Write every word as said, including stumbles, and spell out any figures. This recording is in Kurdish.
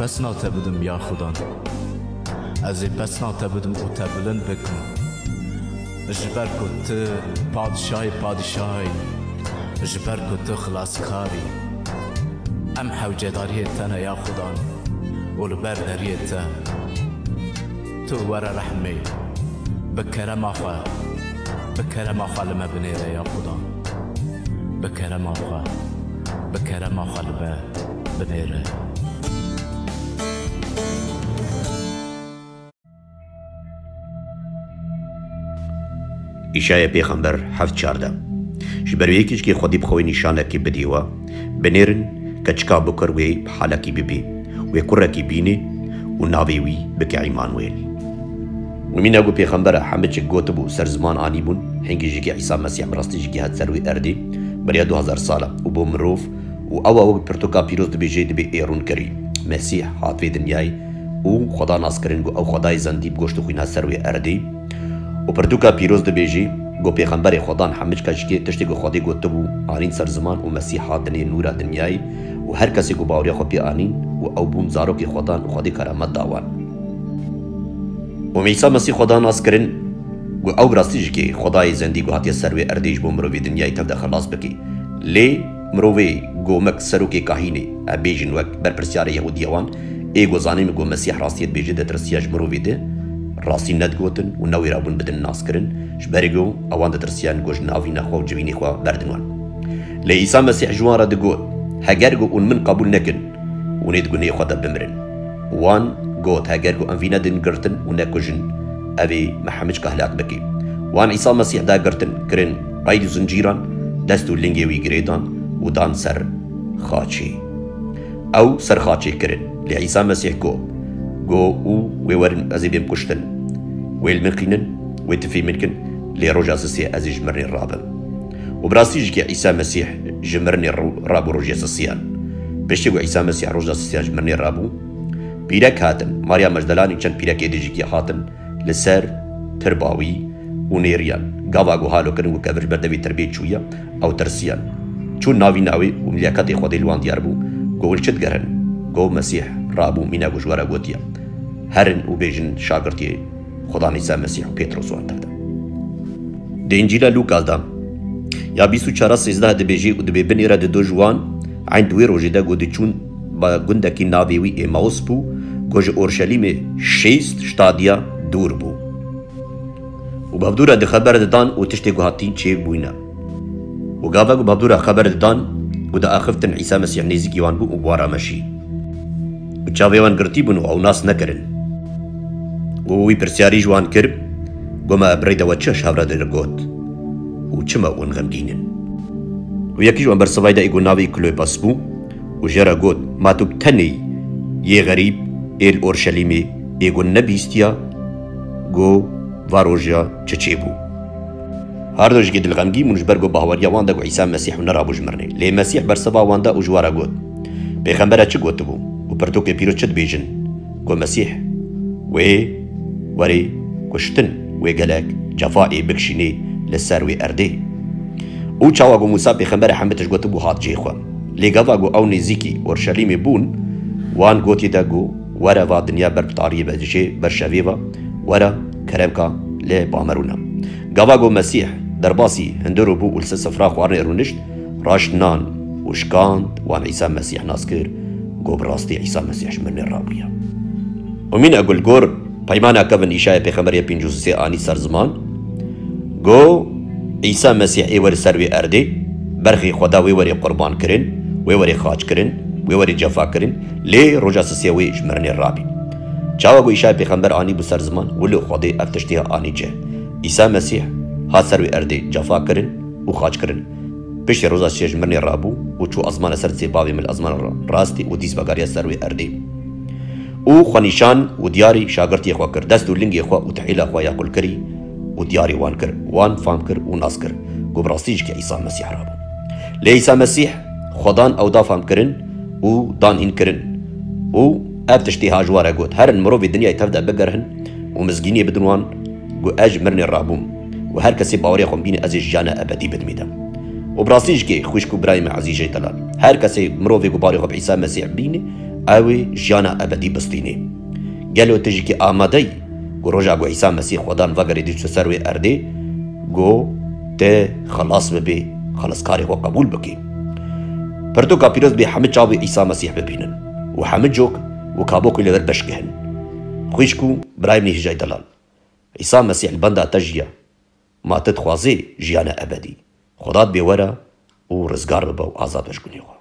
Pesna te bidim ya Xudan. Ez ê pesna te bidim û te bilind bikim. Ji ber ku tu padişahê padişahê, ji ber ku tu xilaskar î. Em hewcedariyê te ne ya Xudan û li ber deriyê te. Tu were rehmê. Bi kerema xwe, bi kerema xwe li me binêre ya Xudan. Bi kerema xwe, bi kerema xwe li me binêre. Îşaya Pêxember heft çardeh. Ji ber wê yekê jikê Xwedî bi xwe wê nîşanekê bidî we, binêrin keçika bikir wê bi halekî bibî, wê kurekî bînê û navê wî bike Îmanuêl. Û mîna ku Pêxembera hemû çi gotibû ser ziman anîbûn, hingî jikê Îsa Mesîh bi rastî jikê hat ser wê erdê, beriya du hezar sala û bo mirov, û ewa wek pirtûka pîroz dibêje dibê ê rûnkirî. Mesîh hat vê dinyayê û Xweda nas kirin ku ew Xwedayê zendî bi goşt û xwîna ser wê erdê. Û pirtûka pîroz dibêje ku Pêxemberê Xwedan hemû çika jikê tiştê ku Xwedê gotibû anîn ser ziman û Mesîh hat dinê nûra dinyayê û her kesê ku baweriya xwe pê anîn û ew bûn zarokê Xwedan û Xwedê keramet da wan. Û Îsa Mesîh Xwedan nas kirin ku ew bi rastî jikê Xwedayê zendî ku hatiye ser wê erdê ji bo mirovê dinyayê tev de xelas bike. Lê mirovê ku wek serokê kahînê, em bêjin wek berpirsyarê Yehûdiya wan, ê ku zanîn ku Mesîh rastiyê dibêje, ditirsiya ji mirovê de rastî nedigotin û ne wê re bûn bidin naskirin, ji ber ku ewan ditirsiyan ku ji navîna xwe û civînê xwe berdin wan. Lê Îsa Mesîh ji wan re digot, heger ku hûn min qebûl nekin, hûn ê di gunehê xwe de bimirin. Wan got, heger ku em vî nedin girtin û nekujin, ev ê me hemû çika hilak bike. Wan Îsa Mesîh da girtin, kirin qeyd û zincîran, dest û lingê wî girê dan û dan ser xaçê. Ew ser xaçê kirin. Lê Îsa Mesîh got, got, û wê werin ez ê bêm kuştin. Wê li min qînin, wê tifê min kin, lê roja sisê ez ê ji mirinê rabim. Û bi rastî jikê Îsa Mesîh ji mirinê ro-, rabû rojê sisiyan. Piştî ku Îsa Mesîh roja sisiyan ji mirinê rabû, pîrek hatin, Mariya Mejdelanî, çend pîrekê dî jikê hatin, li ser tirba wî û nêriyan. Gava ku halo kirin ku kevir ji ber devê tirbê çûye, ew tirsiyan. Çûn navîna wê û mileketê Xwedê li wan diyar bû, ku hûn çi digerin? Ku Mesîh rabû mîna ku ji we re gotiye, herin û bêjin şagirtiyê Xudan Îsa Mesîh û Pêtros wan tev de. Di Încîla Lûkas de ya bîst û çar sêzdeh dibêje û dibê binêre dido ji wan, eyn di wê rojê de ku diçûn ba gundekî navê wî Emaus bû, ku ji Orşelîmê şêst stadiya dûr bû. Û bi hevdû re di xeber didan û tiştê ku hatî çêbûyne. Û gava ku bi hevdû re xeber didan, ku diaxiftin Îsa Mesîh nêzîkî wan bû û bi wan re meşî. Û çavê wan girtî bûn û ew nas nekirin. Û wî pirsyarî ji wan kir, got, me bi rê de we çi ji hev re digot? Û çima hûn xemgîn in? Û yekî ji wan bersivayî de ê ku navê Klopas bû û jê re got, ma tu bi tenê yê xerîb ê li Orşelîmê ê ku nebîstiya, ku va roja çi çêbû? Her du jikê dilxemgî bûn ji ber ku baweriya wan de ku Îsa Mesîh û nerabû ji mirinê. Lê Mesîh bersiva wan da û ji wan re got, Pêxembera çi gotibû? Û pirtûkê pîroz çi dibêjin? Ku Mesîh wê werê kuştin, wê gelek cefa ê bikişînê li ser wê erdê. Û çawa ku Mûsa pêxemberê hemû tişt gotibû hat cihê xwe. Lê gava ku ew nêzîkî Orşelîmê bûn, wan gotiye de ku were va dinya ber bi tariyê ve dijê ber şevê ve, were keremka li bamerûne. Gava ku Mesîh derbasî hundirû bû û li ser sifra xwarinê rûnişt, raşt nan û şikand, wan Îsa Mesîh nas kir, ku bi rastî Îsa Mesîh ji mirinê rabûye. Û mîna ku li gor Peymana Kevin Îşaya pêxemberê pêncî û sê anî ser ziman, got, Îsa Mesîh ê were ser wê erdê, berxê Xweda wê were qurban kirin, wê were xaç kirin, wê were cefa kirin, lê roja sisê wê ji mirinê rabî. Çawa ku Îşaya pêxember anî bû ser ziman, wilo Xwedê ev tiştê anî cih. Îsa Mesîh hat ser wê erdê cefa kirin û xaç kirin. Piştî roja sisê ji mirinê rabû û çû ezmana ser dizê bavê min li ezmana ra-, rastê û dîs vegeriya ser wê erdê. Û xwe nîşan û diyarî şagirtiyê xwe kir, dest û lingê xwe û tihêla xwe ya kulkirî û diyarî wan kir, wan fam kir û nas kir, ku bi rastî jikê Îsa Mesîh rabû. Lê Îsa Mesîh Xwedan ew da fam kirin û dan hîn kirin. Û ev tiştê ha ji wan re got, herin mirovê dinyayê tev de bigerihin û mizgîniyê bidin wan, ku ez ji mirinê rabûm û her kesê baweriya xwe bîne ez ê jiyana ebedî bidim wî de. Û bi rastî jikê xwişk û birayê me ezîz jê delal. Her kesê mirovê ku baweriya xwe bi Îsa Mesîh bîne, Ew ê jiyana ebedî bistînê. Gelo tu jî kî amade yî ku roja ku Îsa Mesîh Xwedan vegerê dît ser wê erdê, ku te xelas bibê, xelaskarê xwe qebûl bikî. Pirtûka pîroz bê hemî çavê Îsa Mesîh bibînin û hemî cok û kabokê li vir beşkihin. Xwişk û birayê min hîjayî delal. Îsa Mesîh li benda te jiya. Ma tu dixwazê jiyana ebedî. Xwedat bê were û rizgar bibe û azad be ji gunê xwe.